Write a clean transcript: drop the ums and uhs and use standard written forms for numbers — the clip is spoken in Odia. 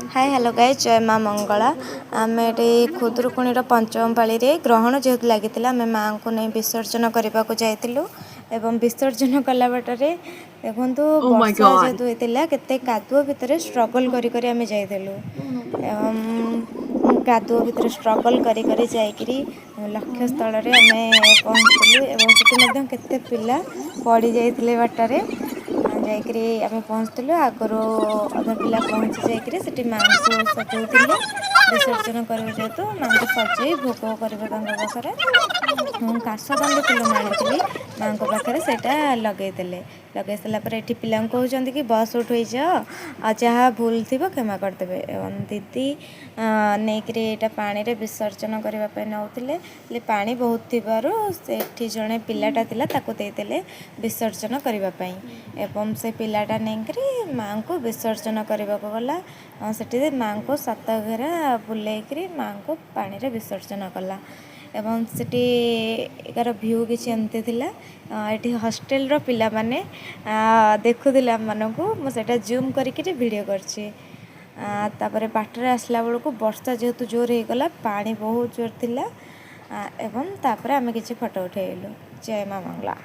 ହାଏ, ହ୍ୟାଲୋ ଗାଇଜ୍, ଜୟ ମା ମଙ୍ଗଳା। ଆମେ ଏଠି ଖୁଦୁରୁକୁଣୀର ପଞ୍ଚମ ପାଳିରେ ଗ୍ରହଣ ଯେହେତୁ ଲାଗିଥିଲା, ଆମେ ମାଆଙ୍କୁ ନେଇ ବିସର୍ଜନ କରିବାକୁ ଯାଇଥିଲୁ ଏବଂ ବିସର୍ଜନ କଲା ବାଟରେ ଦେଖନ୍ତୁ, Oh my ବର୍ଷା God. ଯେହେତୁ ହେଇଥିଲା, କେତେ କାଦୁଅ ଭିତରେ ଷ୍ଟ୍ରଗଲ୍ କରି କରି ଆମେ ଯାଇଥିଲୁ ଏବଂ କାଦୁଅ ଭିତରେ ଷ୍ଟ୍ରଗଲ୍ କରି କରି ଯାଇକିରି ଲକ୍ଷ୍ୟସ୍ଥଳରେ ଆମେ ପହଞ୍ଚିଥିଲୁ ଏବଂ ସେଠି ମଧ୍ୟ କେତେ ପିଲା ପଡ଼ିଯାଇଥିଲେ। ବାଟରେ ଯାଇକିରି ଆମେ ପହଞ୍ଚିଥିଲୁ। ଆଗରୁ ଅଧା ପିଲା ପହଞ୍ଚି ଯାଇକିରି ସେଠି ମାଆଙ୍କୁ ସଜାଉଥିଲେ। ବିସର୍ଜନ କରିବେ ଯେହେତୁ, ମାଆଙ୍କୁ ସଜେଇ ଭୋଗ କରିବେ ତାଙ୍କ ପାଖରେ। ମୁଁ କାଶତଣ୍ଡି ଫୁଲ ମୁଁ ଆଣିଥିଲି, ମାଆଙ୍କ ପାଖରେ ସେଇଟା ଲଗେଇଦେଲେ। ଲଗେଇ ସାରିଲା ପରେ ଏଠି ପିଲାଙ୍କୁ କହୁଛନ୍ତି କି ବସ୍ ଉଠ ହେଇଯାଅ ଆଉ ଯାହା ଭୁଲ ଥିବ କ୍ଷମା କରିଦେବେ। ଏବଂ ଦିଦି ନେଇକିରି ଏଇଟା ପାଣିରେ ବିସର୍ଜନ କରିବା ପାଇଁ ନେଉଥିଲେ। ହେଲେ ପାଣି ବହୁତ ଥିବାରୁ ସେଠି ଜଣେ ପିଲାଟା ଥିଲା, ତାକୁ ଦେଇଦେଲେ ବିସର୍ଜନ କରିବା ପାଇଁ ଏବଂ ସେ ପିଲାଟା ନେଇକିରି ମାଆଙ୍କୁ ବିସର୍ଜନ କରିବାକୁ ଗଲା। ସେଠି ମାଆଙ୍କୁ ସାତ ଘେରା ବୁଲେଇକିରି ମାଆଙ୍କୁ ପାଣିରେ ବିସର୍ଜନ କଲା ଏବଂ ସେଠି ଏକାର ଭ୍ୟୁ କିଛି ଏମିତି ଥିଲା। ଏଠି ହଷ୍ଟେଲର ପିଲାମାନେ ଦେଖୁଥିଲେ ଆମମାନଙ୍କୁ। ମୁଁ ସେଇଟା ଜୁମ୍ କରିକିରି ଭିଡ଼ିଓ କରିଛି। ତାପରେ ବାଟରେ ଆସିଲା ବେଳକୁ ବର୍ଷା ଯେହେତୁ ଜୋର ହେଇଗଲା, ପାଣି ବହୁତ ଜୋର ଥିଲା ଏବଂ ତାପରେ ଆମେ କିଛି ଫଟୋ ଉଠେଇଲୁ। ଜୟ ମା ମଙ୍ଗଳା।